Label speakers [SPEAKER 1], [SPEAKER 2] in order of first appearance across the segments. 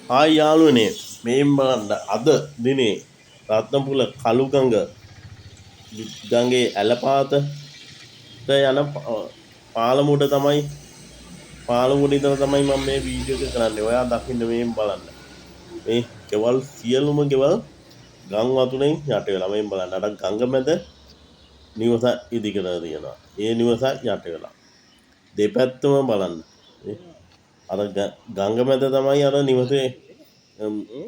[SPEAKER 1] Hi යාළුවනේ, මේ බලන්න අද දිනේ රත්නපුර කළුගඟ ගඟේ ඇලපාතට යන පාලම උඩ තමයි, පාලම උඩ ඉඳලා තමයි මම මේ වීඩියෝ එක කරන්නේ. ඔයා දකින්න මේ බලන්න. මේ ගෙවල් සියලුම ගෙවල් ගම් වතුරෙන් යට වෙලා. මේ බලන්න අර ගඟ මැද නිවස ඉදි කරලා තියෙනවා. ඒ නිවස යට වෙලා. දෙපැත්තම බලන්න. අර ගඟ මැද තමයි අර නිවසේ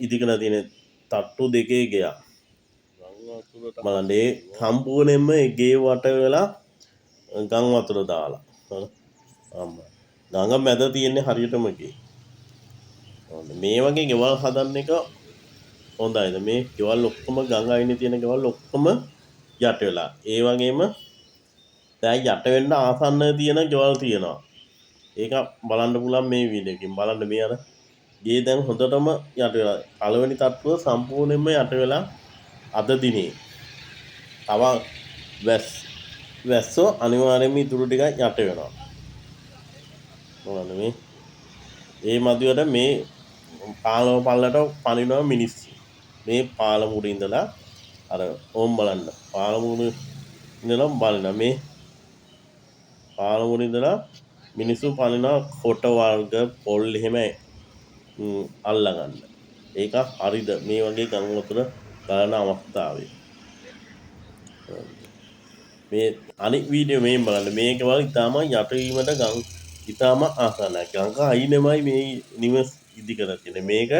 [SPEAKER 1] ඉදි කරලා තියෙන තට්ටු දෙකේ ගෙයක්. බලන්න ඒ සම්පූර්ණයෙන්ම ඒ ගේ වට වෙලා ගම් වතුර දාලා. අම්මා. ගඟ මැද තියෙන්නේ හරියටම ගේ. මේ වගේ ගෙවල් හදන්න එක හොඳයිද? මේ ගෙවල් ඔක්කොම ගඟ අයිනේ තියෙන ගෙවල් ඔක්කොම යට වෙලා. ඒ වගේම දැන් යට වෙන්න ආසන්න තියෙන ගෙවල් තියෙනවා. ඒක බලන්න පුළුවන් මේ වීඩියෝ එකකින්. බලන්න මේ අර ගේ දැන් හොඳටම යට වෙලා. පළවෙනි තට්ටුව සම්පූර්ණයෙන්ම යට වෙලා අද දිනේ. තව වැස්සෝ අනිවාර්යයෙන්ම ඉතුරු ටික යට වෙනවා. බලන්න මේ ඒ මధుවට මේ පාලම පල්ලට පනිනවා මිනිස්සු. මේ පාලම උඩ ඉඳලා අර ඕම් බලන්න. පාලම උඩ ඉඳලා බලන මේ පාලම උඩ ඉඳලා මිනිස්සු පනිනවා කොට වර්ග පොල් එහෙම අල්ලගන්න. ඒක හරිද මේ වගේ ගම් වතුර ගලන අවස්ථාවේ? මේ අනිත් වීඩියෝ මේන් බලන්න. මේක වල ඉතාම යටවීමට ගම් ඉතාම ආසන්නයි. ගඟ අයිනෙමයි මේ නිවස් ඉදි කරලා තියෙන්නේ. මේක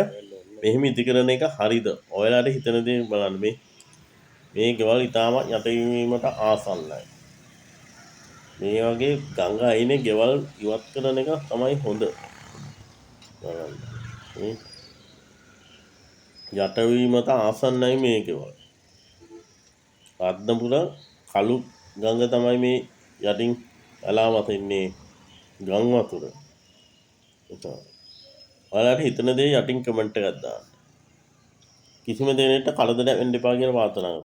[SPEAKER 1] මෙහෙම ඉදි කරන එක හරිද? ඔයාලට හිතෙන දේ බලන්න. මේ මේ ගෙවල් ඉතාම යටවීමට ආසන්නයි. මේ වගේ ගඟ අයිනේ ගෙවල් ඉවත් කරන එක තමයි හොඳ. බලන්න. මේ යටවීමට ආසන්නයි මේ ගෙවල්. රත්නපුර කළු ගඟ තමයි මේ යටින් ගලා වතින්නේ ගම් වතුර. ඔයාලට හිතන දේ යටින් කමෙන්ට් එකක් දාන්න. කිසිම දෙයකට කරදරයක් වෙන්න එපා කියලා ප්‍රාර්ථනා කරනවා.